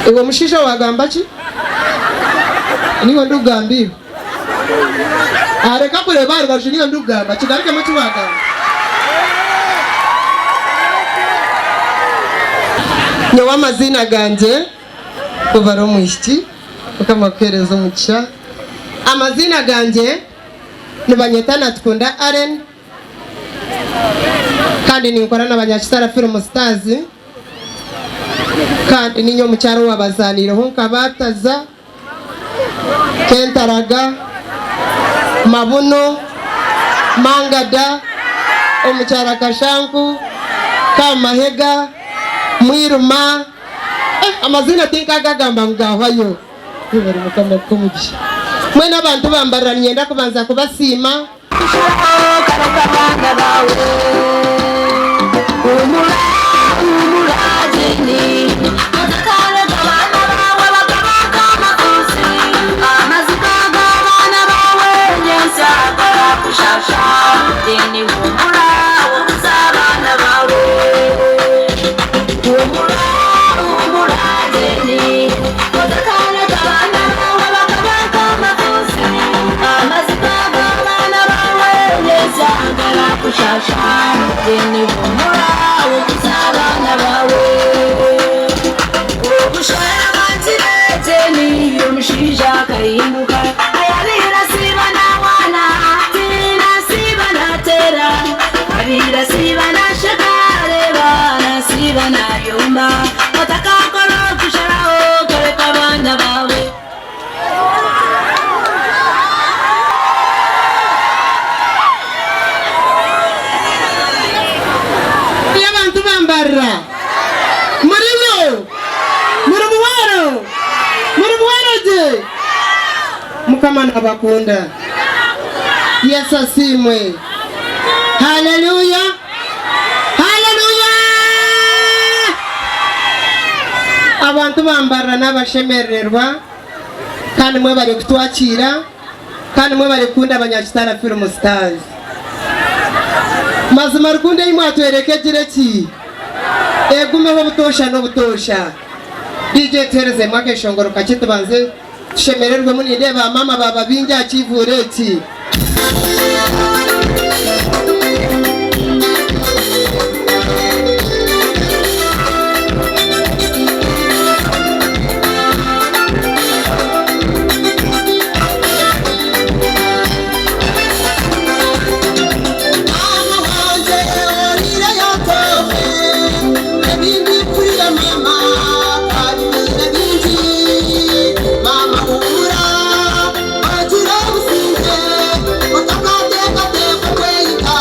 Iwe mushaija wagamba ki? Niiwe ndikugamba iwe. Reka kureeba aha rubaju niiwe ndikugamba. Kigarukemu eki wagamba. Nyowe amaziina gangye kuva ari omwishiki, Mukama akuheereze omugisha. Amaziina gangye nibanyeta Natukunda Allen kandi ninkora na Banyakitara Film Stars. Kandi niinye omukyara owabazaaniireho nkabaataza, Kentaraga, Mabuno, Mangada, Omukyara Kashanku, Kamahega, Mwirima, eh amaziina tinkagagamba ngu gahwayo. Yebare Mukama akuhe omugisha. Mbwenu abantu bambarira niinyenda kubanza kubasiima. Muri abantu ba Mbarara? Muriyo? Muri buhoro? Muri buhoro gye? Mukama nabakunda. Yesu asiimwe. Haleluya! Haleluya! Abantu ba Mbarara nabashemerererwa. Kandi mwebare kutwakiira kandi mwebare kukunda Abanyakitara Film Stars. Mazima rukundo ei mwatwereka egire ki? Egumeho obutoosha n'obutoosha. DJ tuheerezemu akeshongoro kakye tubanze tushemererwemu nindeeba ba maama baaba baingi aha kiivuuro eki. Ogira obusingye otakateekateeka okweyita.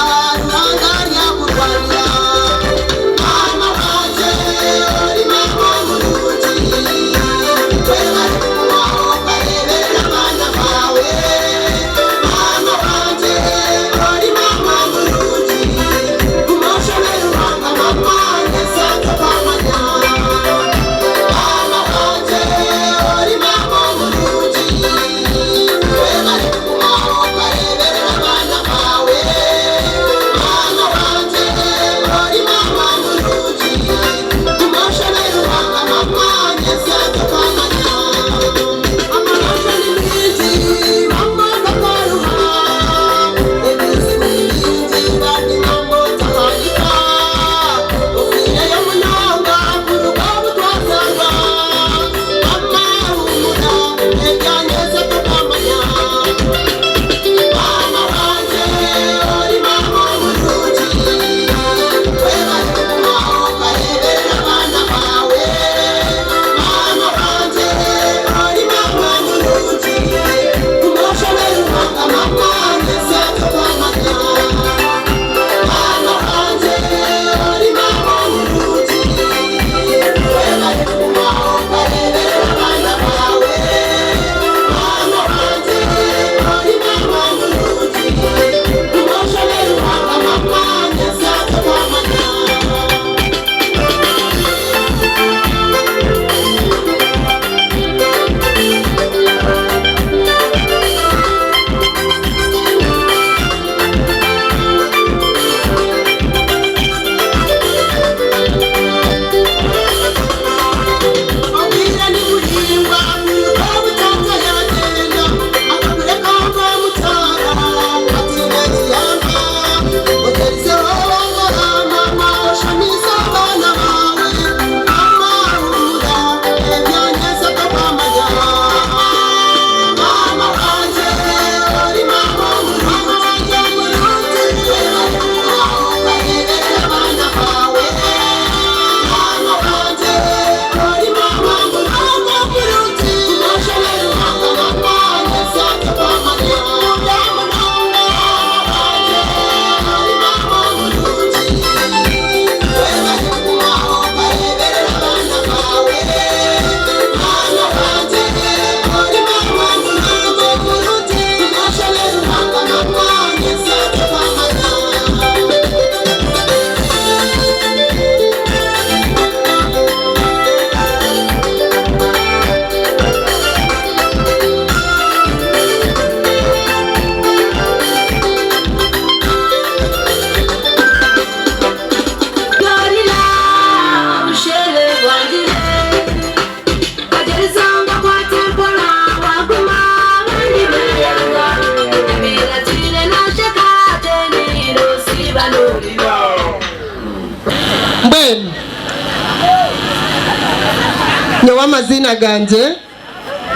Nyowe amaziina gangye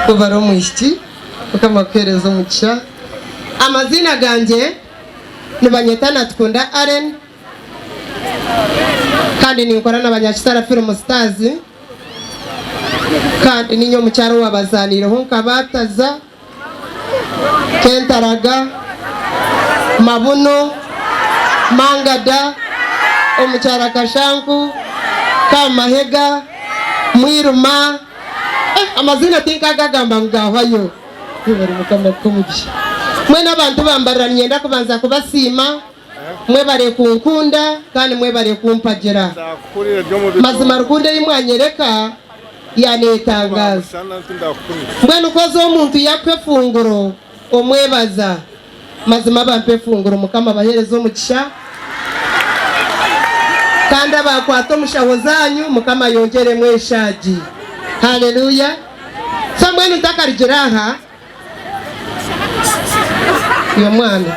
Kubara omwishiki, Mukama akuhereze omugisha. Amaziina gangye nibanyeta Natukunda Allen kandi ninkora na Banyakitara Film Stars kandi ninye omukyara owabazaniireho nkabataza. Kentaraga, Mabuno, Mangada, Omukyara Kashanku, Kamahega, Mwirima, eh, amaziina tinkagagamba ngu gahwayo. Webare Mukama kuha omugisha. Mwena abantu bambarira niinyenda kubanza kubasiima, mwebare kunkunda kandi mwebare kumpagira. Mazima rukundo ei mwanyereka yanetangaaza. Mbwenu ku oza omuntu yakuha efunguro omwebaza. Mazima abampa efunguro Mukama abahereze omugisha kandi abakwata omushaho zanyu Mukama ayongyeremu enshaagi. Hallelujah. So mbwenu ntakarugire aha Iwe mwana.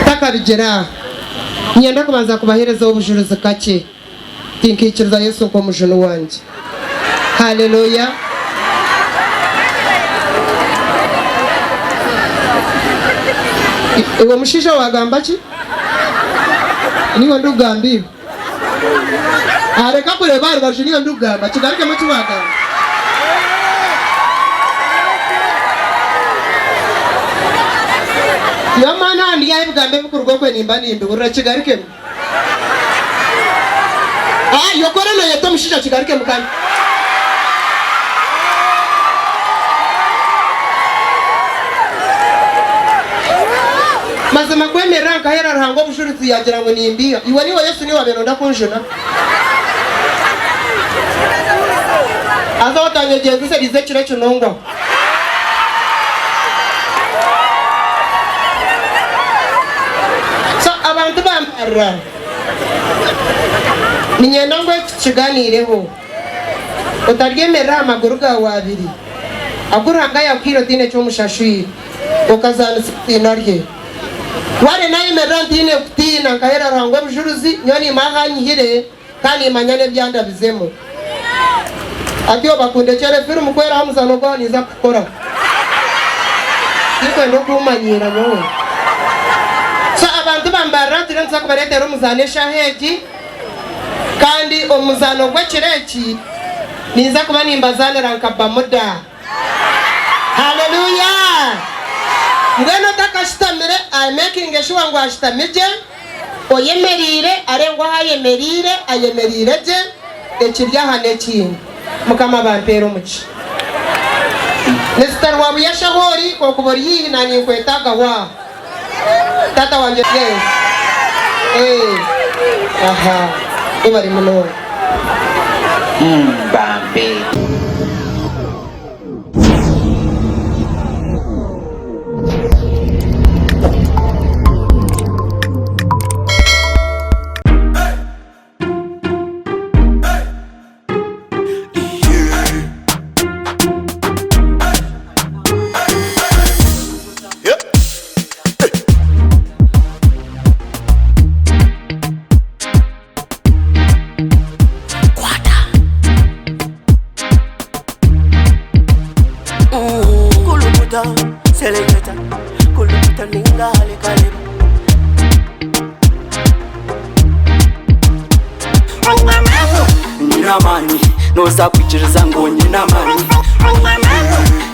Ntakarugira aha, niinyenda kubanza kubaheerezaho obujurizi kakye. Tinkaikiriza Yesu nk'Omujuni wangye. Haleluya! Iwe omushaija wagamba ki? Niiwe ndikugamba iwe. Ah, reka kureeba aha rubaju niiwe ndikugamba. Kigarukemu eki wagamba. Iwe mwana aha ndi aha ebigambo ebikuruga okwe nimba nimbihurira. Kigarukemu. Ah, yokora noyeta omushaija kigarukemu kandi. Mazima kwemerera nkahera Ruhanga obujurizi yagira ngu nimbiiha. Iwe niiwe Yesu niiwe wabaire nonda kunjuna? Haza otanyegyenzeserize ekiro eki nongwaho. So abantu bambarira niinyenda ngu eki tukiganiireho. Otaryemerera aha maguru gaawe abiri agu Ruhanga yaakuhaire otaine eki omushashwire, okazaanisa eiziina rye. Waare naayemerera ntaine kutiina nkaheera Ruhanga obujurizi, nyowe niimanya ahu anyihire. Kandi nimanya n'ebyandabizemu. Atyo bakundekyere firimu kweraho omuzano gwawe ninza kukukoraho. Tinkwenda okuumanyiira nyowe. So abantu bambarira turiyo nituza kubareetera omuzaano eshaaha egi kandi omuzaano gw'ekiro eki ninza kuba nimbazaanira nka Bamuda. Haleluya! Mbwenu otakashutamire, makinge sure ngu ashutami gye. Oyemereire arengwa ahu ayemereire, ayemereire gye, ekiri aha n'ekindi. Mukama abampeere omugisha. Mister Rwabuyasha ahu ori, okuba ori haihi na ninkwetaaga waaha. Taata wangye yes. Eh, aha, webare munonga. Bambi. Kulukuta, seleketa, kulukuta ninga halikaleba. Nyine amaani, noza kwikiriza ngu nyine amaani.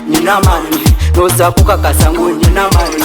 Nyine amaani, noza kukakasa ngu nyine amaani.